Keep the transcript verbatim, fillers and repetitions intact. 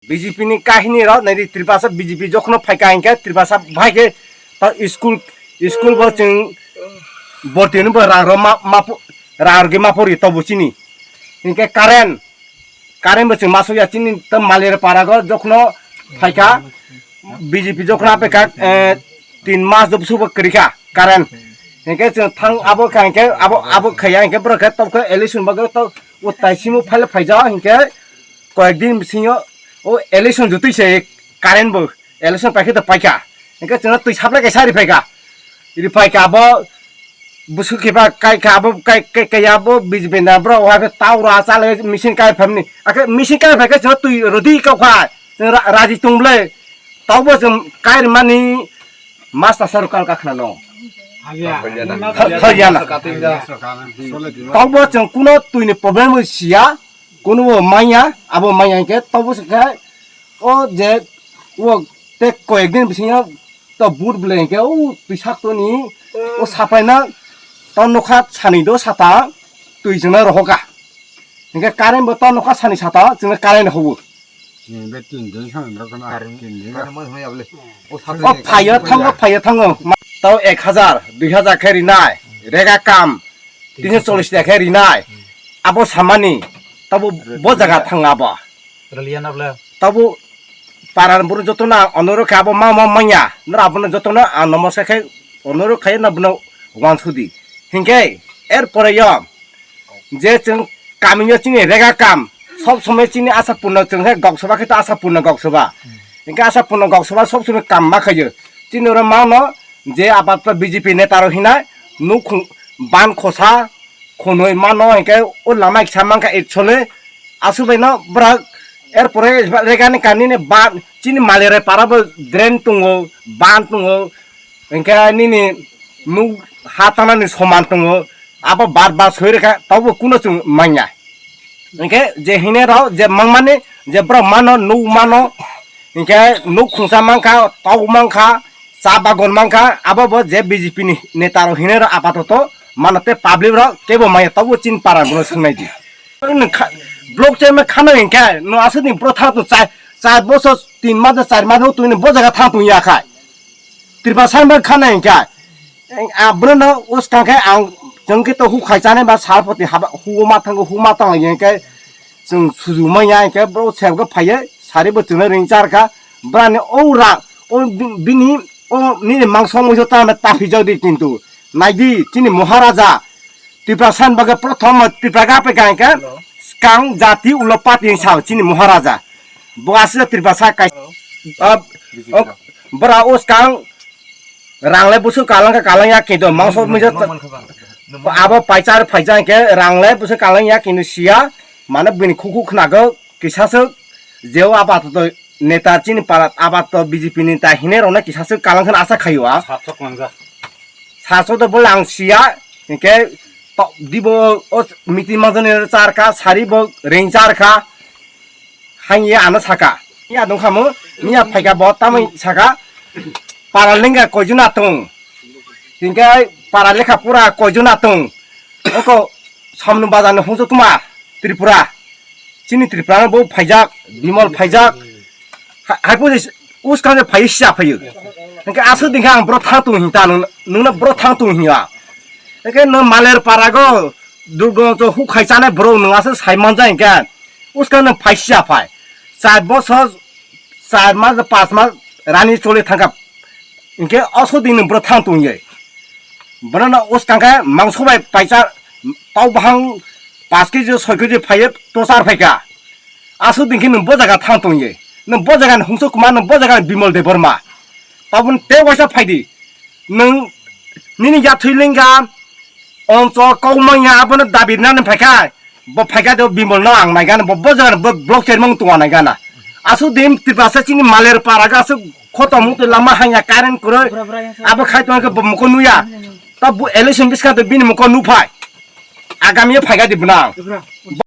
B J P ni kahini rok nai di, Tripura sa B J P jokhno phaika hinkhe Tripura sa bahai khe ta school, school bo chwng borti hwnwi bo rang rok ma, ma, rang rwgwi ma pori tobo chini. Hinkhe current, current bo chwng masuk ya chini ta Malir para go jokhno phaika B J P jokhno apeka, eh, tin mas do busu bo kwrwi kha current. Hinkhe chwng thang abo kha hinkhe abo, abo khaya hinkhe borok khe tok khe election bagwi tok utai simo phai phai ja hinkhe koyek din bisingo o election jutui se current bo election paikhe to paikha. Hinkhe chwngno twi supply kaisa ri phaikha. Ri phaikha abo busu khiba kai kha abo kai, kai, kai abo B J P na bro wa khe taura chale machine kai phamni. Akhe machine kai phaikhe chwngno twi rodi kau kha. Chwng ra-, raji tung ble. Taubo chwng kai mani master sarukal ka khna no. Haryana. Haryana. Taubo chwng kuno twi ni problem siya. Kuno bo manya, abo manya hinkhe tobo se khe o je o te koyek din bisingo to but bwle hinkhe o twi sak toni o sapaina to nokha sani do sata twi chwngno rohoka. Hinkhe current bo to nokha sani sata chwngno current hobo. Ni be tin din sani rohoka na, tin din. O phayo thango, phayo thango. To ek hajar, dui hajar khe rinai, rega kam, tinso chollish taka khe rinai. Abo samani, tabo bo jaga thang abo. Raliya na bwle. Tabo paran buru joto na onoro khe abo ma ma manya. Nora abono joto na ang namaskar khe onoro khe na bono wansudi. Hinkhe er pore yo je chwng kaminyo chini rega kam, sob somoi chini Asha Purna chwng khe gok sabha khe to Asha Purna gok sabha. Hinkhe Asha Purna gok sabha sob somoi kam ma khayo. Chini oro mano je apato B J P neta rok hinai nukhung ban khosa khonoi mano hinkhe o lama kisa mankha actually aswk bai no bwrak er pore rega ni kani ni ban chini Malirai para bo drain tongo, ban tongo, hinkhe nini nuk ha tangnani soman tongo, abo bar bar soi rwkha, tobo kuno chwng manya. Hinkhe je hine rok je mangmani je borok mano, nuk mano, hinkhe nuk khungsa mankha, tok mankha, cha bagon mankha, abo bo je B J P ni neta rok hine rok apatoto mano tei public rok kebo manya, tobo chini para bono swngnai di. Nung kha-, block chairman khana hinkhe no aswk ni bwrwi thang tung chai, char bosor tin mas, char mas o twi ni bo jaga thang tung ya khai. Tripura sa ba khana hinkhe. Ang bono no uskang khe ang chwng khe to huk khai chanai ba sal poti haba hu ma thango, hu ma tang hinkhe chwng suju ma ya hinkhe bro sep khe phaiye sari bo chwngno ring char kha. Brani o rang o bi-, bini o nini mangso mungso ta ta phijak di kintu nai di chini Maharaja Tripura san bagwi prothom Tripura ga pe gang khe skang jati ulo pati sao chini Maharaja. Bo aswk Tripura sa kai. Ah, ok, bora o skang rang le busu kalang ka kalang ya kido mangso misa abo paichar phaijang ke rang le busu kalang ya kinu sia mane bini khukhu khnago kisaswk jeo apato neta chini para apato B J P neta hine rona kisaswk kalang khna asa khayo a. Satsok mangja. Saso to bole ang siya, hinkhe to dibo o meeting majani char kha, sari bo ring char kha, hangye ano saka. Miya dong khamu, miya phaika bo tamoi saka, para lengga koijuna tong, hinkhe para lekha pura koijuna tong, oko samnu bazar ni hongso tuma Tripura. Chini Tripura bo phaijak, Bimal phaijak. Ha-, hai pudi uskang je phai sia phayu. Hingke aswk dingkha ang bro thang tung hinta nung, nungna bro thang tung hinya. Hingke no Maler para go, Durgo to hukhai chane bro nung aswk sai manja hingke. Uskang no phai sia phai. Char bosor, char mas, pas mas, rani choli thangka. Hingke aswk ding nung bro thang tung ye. Bono no uskang khe mangso bai paisa tau bahang pas keji soi keji phaiye tosar phaikha. Aswk ding khe nwng bo jaga thang tong ye. Nwng bo jaga ni Hongso Kumar, nwng bo jaga ni Bimal Debbarma. Tabun te waisa phai di. Nwng nini yathwi lengga onchol kok manya abono dabi rwnani phaikha. Bo phaikha de Bimal no ang naigana, bo, bo jaga ni bo block chairman tongwa naigana. Aswk din Tiprasa chini Maler para ga aswk khotom mutwi lama hanya current kwrwi. Abo khai tongkhe bo mukho nuya. Ta bo election biskang to bini mukho nuphai. Agami phaikha di bwnang.